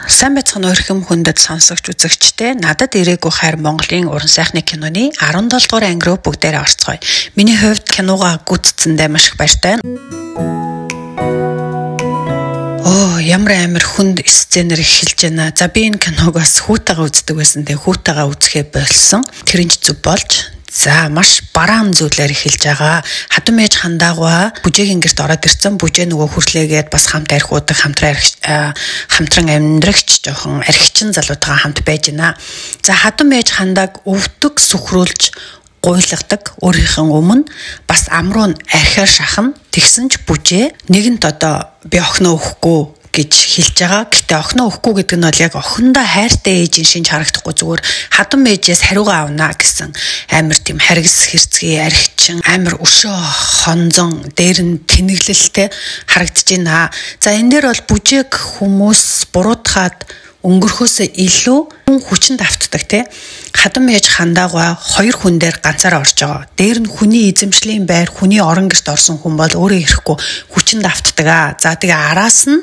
Сайн байцгаана уу эрхэм хүндэт сонсогч үзэгчдээ. Надад ирээгүй хайр Монголын уран сайхны киноны 17 дугаар анги руу бүгдээрээ орцгоё. Миний хувьд киногоо гүйцэтсэндээ маш их баяртай. Оо, ямар амар хүнд сценээр эхэлж байна. За би энэ киног бас хүүтэйгээ үздэг байсан. Тэгээ хүүтэйгээ үзэхээ болсон. Тэр нь ч зүв болж. За маш бараан зүйлээр эхэлж байгаа. Хадам ээж хандаагаа бүжээгийн гэрт ороод ирсэн. Бүжээ нөгөө хүрлээгээд бас хамт архиудаг, хамтран амьдрагч жоохон архичин залуутайгаа хамт байж байна. За хадам ээж хандааг өвдөг сүхрүүлж гуйлагдаг өөрийнхөө өмнө бас амруу нь архиар шахна. Тэгсэн ч бүжээ нэгэнт одоо би охиноо өгөхгүй гэж хэлж байгаа. Гэтэ охиноо өгөхгүй гэдэг нь бол яг охиндоо хайртай ээжийн шинж харагдахгүй зүгээр хадам ээжээс хариугаа авна гэсэн амар тийм харгас хэрцгий архичин амар өшөө хонзон дээр нь тэнэглэлтэй харагдаж байна. За энэ дээр бол бүжээг хүмүүс буруутгаад өнгөрөхөөсөө илүү хүн хүчинд автдаг те. Хадам ээж хандаагаа хоёр хүн дээр ганцаараа орж байгаа. Дээр нь хүний эзэмшлийн байр, хүний орон гэрт орсон хүн бол өөрөө ирэхгүй хүчинд автдаг аа. За тэгээ араас нь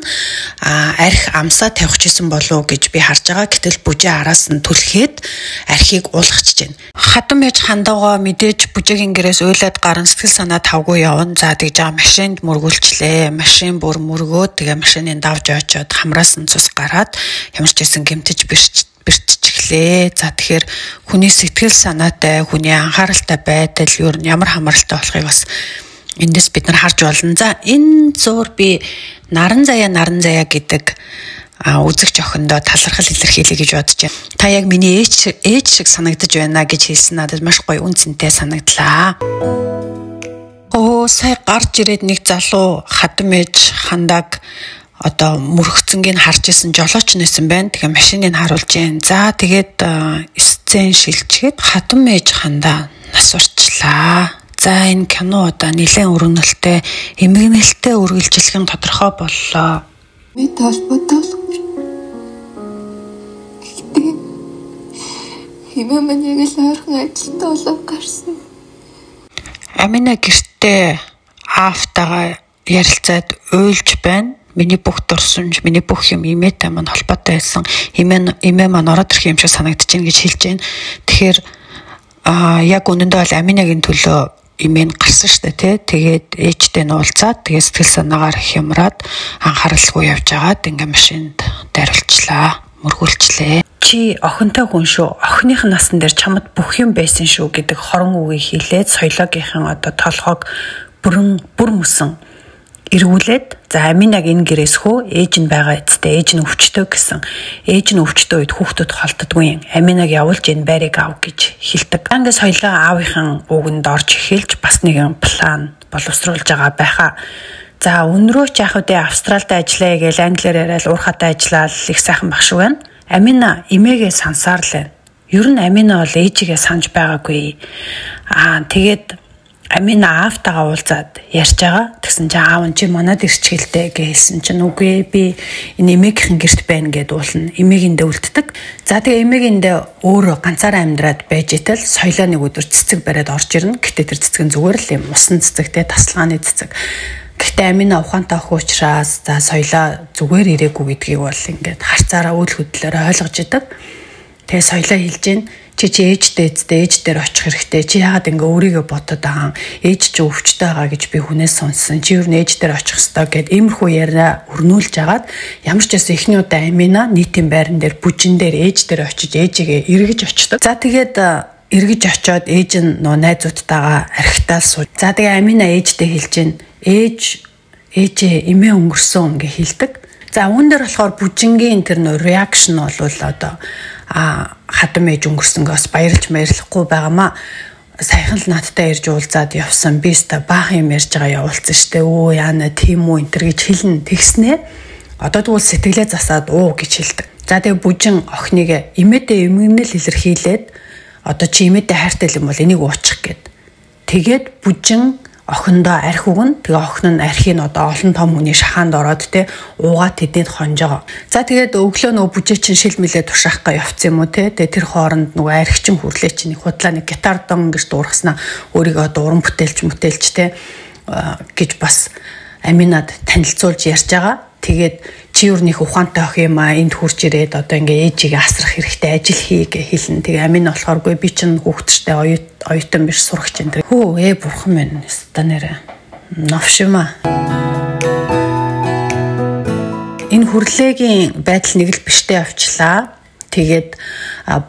арх амсаа тавих чийсэн болов гэж би харж байгаа. Гэтэл бүжээ араас нь түлхээд архийг уулгачих чинь. Хадам ээж хандаагаа мэдээж бүжээгийн гэрээс уйлаад гарan сэтгэл санаа тавгүй явна. За тэгж байгаа машинд мөргүүлчлээ. Машин бүр мөргөөд тэгээ машиныг давж очиод хамраас нь цус гараад ямар ч байсан гэмтэж бэртчихлээ. За тэгэхээр хүний сэтгэл санаатай, хүний анхааралтай байдал юу ямар хамааралтай болохыг бас эндээс бид нар харж болно. За энэ зуур би наран заяа гэдэг үзэгч охиндоо талархал илэрхийлье гэж бодож байна. Та яг миний ээж шиг санагдаж байна гэж хэлсэн надад маш гоё үн цэнтэй санагдлаа. Оо сая гарч ирээд нэг залуу хадам ээж хандааг одоо мөрөгцөнгийг харж исэн жолооч нэсэн байна. Тэгээ машиныг харуулж जैन. За тэгээд сцен шилжгээд хадам ээж хандаа нас урчлаа. За энэ кино одоо нэлээд өргөнөлтэй, эмгэнэлтэй үргэлжлэх нь тодорхой боллоо. Мэд холбоотой болохгүй. Гэхдээ хэмээ маань яг л ойрхон ажилтаа болов гарсан. Амина гэртээ аавтайгаа ярилцаад уйлж байна. Миний бүх дурсамж, миний бүх юм эмээтэй маань холбоотой байсан. Эмээ маань ороод ирэх юм шиг санагдаж байна гэж хэлж байна. Тэгэхээр яг үнэндээ бол Аминагийн төлөө эмээ нь гарсан шүү дээ, тий. Тэгээд ээжтэй нь уулзаад, тэгээд сэтгэл санаагаар хямраад анхааралгүй явж байгаад ингээ машинд дайруулчлаа, мөргүүлчлээ. Чи охинтой хүн шүү. Охиных насан дээр чамд бүх юм байсан шүү гэдэг хорон үгийг хэлээд соёлоогийнхан одоо толгойг бүр мөсөн эргүүлээд за Аминаг энэ гэрээс хөө ээж нь байгаа эцтэй ээж нь өвчтөө гэсэн. Ээж нь өвчтөө үед хүүхдүүд холддоггүй юм. Аминаг явуулж энэ байрыг ав гэж хэлдэг. Ингээд соёлоо аавынхан үгэнд орж эхэлж бас нэгэн план боловсруулж байгаа байхаа. За өнрөө ч яах вэ? Австралид ажиллая гэж англиар яриад уурхатай ажиллаад их сайхан баг шүү байна. Амина эмээгээ сансаар л байна. Ер нь Амина бол ээжигээ санаж байгаагүй. Тэгээд Амина аавтайгаа уулзаад ярьж байгаа. Тэгсэн чинь аав нь чи манад ирчихэлтэй гэж хэлсэн чинь үгүй би энэ эмээгийнхэн гэрт байна гэд уулна. Эмээгэндээ үлддэг. За тэгээ эмээгэндээ өөрөө ганцаараа амьдраад байж итэл соёлоо нэг өдөр цэцэг бариад орж ирнэ. Гэтэ тэр цэцэг нь зүгээр л юм усан цэцэгтэй тасалгааны цэцэг. Гэтэ Амина ухаантай охин учраас за соёлоо зүгээр ирээгүй гэдгийг бол ингээд харцаараа үйл хөдлөлөөр ойлгож идэг. Тэгээ соёлоо хэлж гин чи ээжтэй эцтэй ээж дээр очих хэрэгтэй. Чи яагаад ингээ өөрийгөө бодоод байгаа юм? Ээж чи өвчтэй байгаа гэж би хүнээс сонссон. Чи юу н ээж дээр очих ёстой гэд иймэрхүү яриа өрнүүлж агаад ямар ч байсан эхний удаа Амина нийтийн байран дээр бүжин дээр ээж дээр очиж ээжигээ эргэж очдог. За тэгээд эргэж очиод ээж нь нөө найзуудтайгаа архитаал сууж. За тэгээ Амина ээжтэй хэлж гин ээжээ эмээ өнгөрсөн ингээ хэлдэг. За үүн дээр болохоор бүжингийн тэр нөө реакшн бол одоо хадам ээж өнгөрсөнгөө бас баярлж баярлахгүй байгаамаа. Саяхан л надтай ирж уулзаад явсан. Би өста баахан юм ярьж байгаа явуулсан штэ. Өө яана тийм үү энэ төр гэж хэлнэ. Тэгснэ. Одоо тэгвэл сэтгэлээ засаад уу гэж хэлдэг. За тэгээ бүжин охиныг эмээдээ эмгэнэл илэрхийлээд одоо чи эмээдээ хайртай юм бол энийг уучих гэд. Тэгээд бүжин охиндоо арх өгнө. Тэгээ охин нь архийг одоо олон том хүний шахаанд ороод те уугаа тэдэнд хонж байгаа. За тэгээд өглөө нөгөө бүжээ чинь шил мэлээ тушаах га явцсан юм уу те. Тэгээ тэр хооронд нөгөө архичин хүрлээ чинь нэг худлаа нэг гитар дон гэж дуурхаснаа өөрийгөө одоо уран бүтээлч мөтээлч те гэж бас Аминад танилцуулж ярьж байгаа. Тэгээд Чи юу нэг ухаантай ох юм аа, энд хурж ирээд одоо ингээ ээжигээ асрах хэрэгтэй, ажил хий гэж хэлнэ. Тэгээ Амина болохооргүй би чинь хүүхдтэй оюутан биш сурагч энэ. Хөө бурхан минь өста нэрэ. Новшима. Энэ хүрлээгийн байдал нэг л биштэй явчлаа. Тэгээд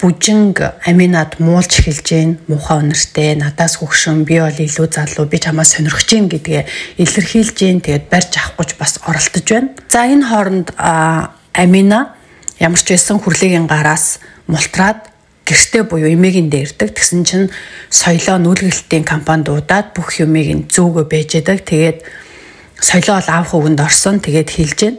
бүжинг Аминад муулж эхэлж гин, муухай үнэртэй, надаас хөгшин, би бол илүү залуу, би чамаа сонирхож гин гэдгээ илэрхийлж гин. Тэгээд барьж авахгүй ч бас оролдож байна. За энэ хооронд Амина ямар ч байсан хүрлээгийн гараас мултраад гэртээ буюу эмээгийн дээр ирдэг. Тэгсэн чинь соёлоо нүүлгэлтийн компани дуудаад бүх юмыг нь зөөгөө байж яадаг. Тэгээд соёлоо бол аав хүүгэнд орсон. Тэгээд хэлж гин.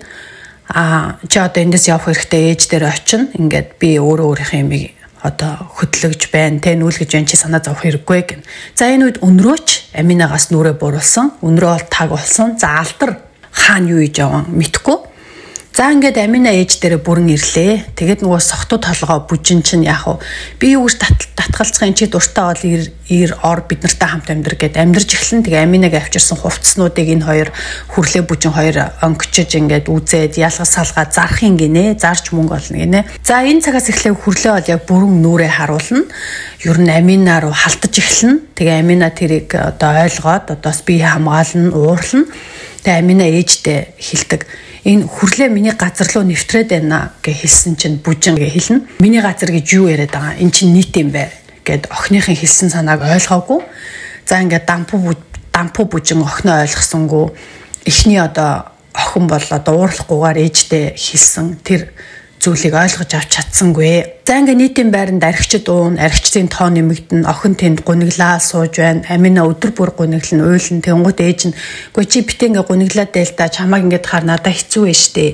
Чи одоо эндээс явах хэрэгтэй, ээж дээр очино. Ингээд би өөрөө өөрийнхөө юмыг одоо хөдлөгж байна, тэ нүүлгэж байна, чи санаа зовох хэрэггүй гэн. За энэ үед өнрөөч Аминагаас нүрээ буруулсан. Өнрөө бол таг болсон. За алдар хаана юу хийж яваа мэдхгүй. За ингээд Амина ээж дээрээ бүрэн ирлээ. Тэгээд нөгөө сохтуу толгой бүжин чинь яах вэ? Би юу гэж татгалцах юм, чи дуртай бол ир ор бид нартай хамт амьдр гэд амьдарч эхлэн. Тэгээ Аминаг авчирсан хувцснуудыг энэ хоёр хүрлээ бүжин хоёр онгочж ингээд үзээд ялгаж салгаа зарах юм гинэ. Зарч мөнгө олно гинэ. За энэ цагаас эхлээ хүрлээ бол яг бүрэн нүрээ харуулна. Ер нь Амина руу халтаж эхэлнэ. Тэгээ Амина тэрийг одоо ойлгоод одоос бие хамгаална, уурлна. Тэгээ Амина ээжтэй хэлдэг. Энэ хүрлээ миний газар руу нэвтрээд байна гэж хэлсэн чинь бүжин гэж хэлнэ. Миний газар гэж юу яриад байгаа? Эн чинь нийт юм бай гэд охиныхын хэлсэн санааг ойлгоогүй. За ингээд дампуу бүжин охиноо ойлгосонгүй. Эхний одоо охин бол одоо уурлахгүйгээр ээжтэй хэлсэн тэр зүйлийг ойлгож авч чадсангүй. За ингээд нийтийн байранд архичд уун, архичдын тоо нэмэгдэн, охин тэнд гуниглаа сууж байна. Амина өдөр бүр гуниглан уйлан. Тэнгуут ээж нь "Үгүй чи битээ ингээд гуниглаад байл та, чамааг ингээд хаар надаа хэцүү ээ штэ.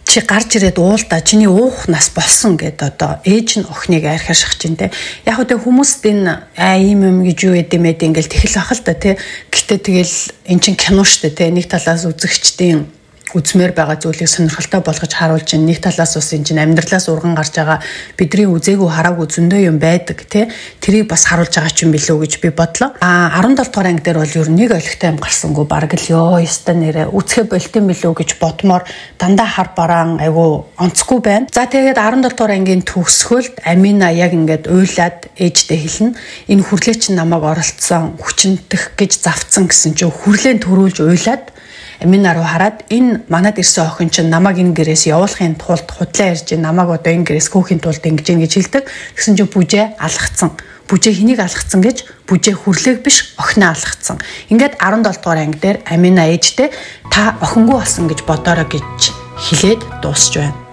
Чи гарч ирээд уул та, чиний уух нас болсон" гэд одоо ээж нь охиныг архиар шахаж чинь те. Яг үгүй хүмүүст энэ ийм юм гэж юу эд юм эд ингээл тэгэл ах л та те. Гэтэ тэгэл эн чин кино штэ те. Нэг талаас үзэгчдийн үзмээр байгаа зүйлийг сонирхолтой болгож харуулж байна. Нэг талаас бас энэ чинь амьдралаас урган гарч байгаа бидний үзээгүй хараагүй зөндөө юм байдаг тий. Тэрийг бас харуулж байгаа ч юм билүү гэж би бодлоо. 17 дугаар анги дээр бол ер нь нэг ойлгохтой юм гарсангүй бараг л ёо ёстой нэрэ үцхэ болт юм билүү гэж бодмоор дандаа хар бараан айгу онцгүй байна. За тэгээд 17 дугаар ангийн төгсгөлд Амина яг ингээд уйлаад ээжтэй хэлнэ. Энэ хүрлээ чинь намайг оролцсон, хүчнтэх гэж завцсан гэсэн чинь хүрлээ төрүүлж уйлаад Амина руу хараад энэ манад ирсэн охин чинь намайг энэ гэрээс явуулахын тулд худлаа ярьж, намайг одоо энэ гэрээс хөөхин тулд ингэж ингэж хэлдэг. Тэгсэн чинь бүжээ алгацсан. Бүжээ хэнийг алгацсан гэж бүжээ хүрлээг биш охиноо алгацсан. Ингээд 17 дугаар анги дээр Амина ээжтэй та охингүй болсон гэж бодоорой гэж хэлээд дуусч байна.